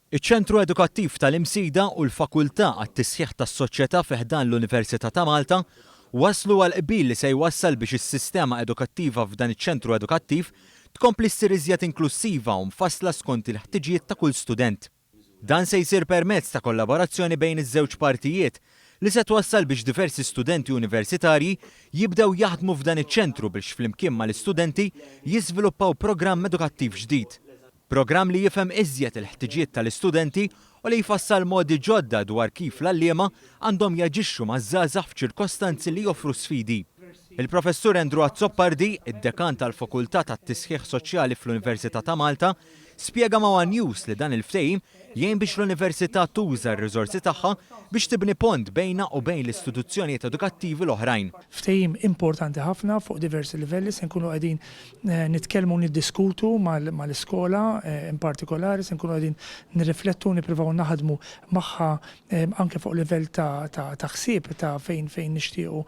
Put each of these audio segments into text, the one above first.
Iċ-Ċentru Edukattiv tal-Imsida u l-Fakultà għat-Tisħiħ tas-Soċjetà fi ħdan l-Università ta' Malta waslu għal qbil li se jwassal biex is-sistema edukattiva f'dan iċ-ċentru edukattiv tkompli ssir iżjed inklussiva u mfassla skont il-ħtiġijiet ta' kull student. Dan se jsir permezz ta' kollaborazzjoni bejn iż-żewġ partijiet li se twassal biex diversi studenti universitarji jibdew jaħdmu f'dan iċ-ċentru biex flimkien mal-istudenti jiżviluppaw programm edukattiv ġdid. Programm li jifhem iżjed il-ħtiġijiet tal-istudenti u li jfassal modi ġodda dwar kif l-għalliema għandhom jaġixxu maż-żgħażagħ f'ċirkostanzi li joffru sfidi. Il-Professur Andrew Azzopardi, id-Dekan tal-Fakultà tat-Tisħiħ Soċjali fl-Università ta' Malta, spjega ma' one News li dan il-ftehim jgħin biex l-Università tuża r-riżorsi tagħha biex tibni pont bejnha u bejn l-istituzzjonijiet edukattivi l-oħrajn. Ftehim importanti ħafna fuq diversi livelli, se nkunu qegħdin nitkellmu u niddiskutu mal-iskola in partikolari, se nkunu qegħdin nirriflettu u nippruvaw naħdmu magħha anke fuq livell ta' ħsieb ta' fejn fejn nixtiequ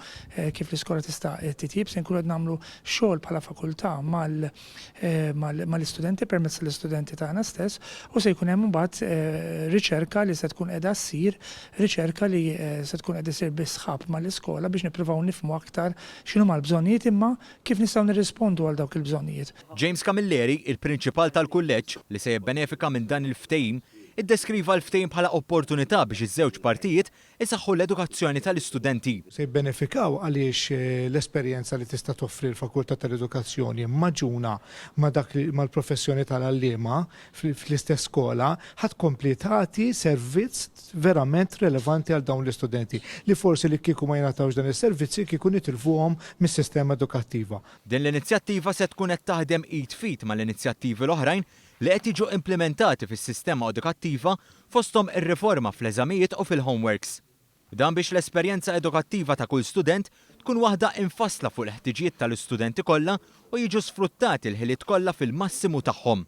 kif l-iskola tista' titjib. Se nkunu qed nagħmlu xogħol bħala fakultà mal-istudenti permezz tal-istudenti tagħna stess u se jkun hemm imbagħad riċerka li se tkun qiegħda ssir, riċerka li se tkun qiegħda ssir bi sħab mal-iskola biex nippruvaw nifhmu aktar x'inhuma l-bżonnijiet imma Kif nistgħu nirrispondu għal dawk il-bżonnijiet? James Camilleri, il-Prinċipal tal-Kulleġġ, li se jibbenefika minn dan il-ftehim, iddeskriva l-ftehim bħala opportunità biex iż-żewġ partijiet isaħħu l-edukazzjoni tal-istudenti. Se jibbenefikaw għaliex l-esperjenza li tista' toffri l-Fakultà tal-Edukazzjoni magħġuna ma' dak li mal-professjoni tal-għalliema fl-istess skola ħa tkompli tagħti servizz verament relevanti għal dawn l-istudenti li forsi li kieku ma jingħatawx dan is-servizzi kieku nitilfuhom mis-sistema edukattiva. Din l-inizjattiva se tkun qed taħdem id f'id mal-inizjattivi l-oħrajn li qed jiġu implimentati fis-sistema edukattiva fosthom ir-riforma fl-eżamijiet u fil-homeworks. Dan biex l-esperjenza edukattiva ta' kull student tkun waħda imfassla fuq il-ħtiġijiet tal-istudenti kollha u jiġu sfruttati l-ħiliet kollha fil-massimu tagħhom.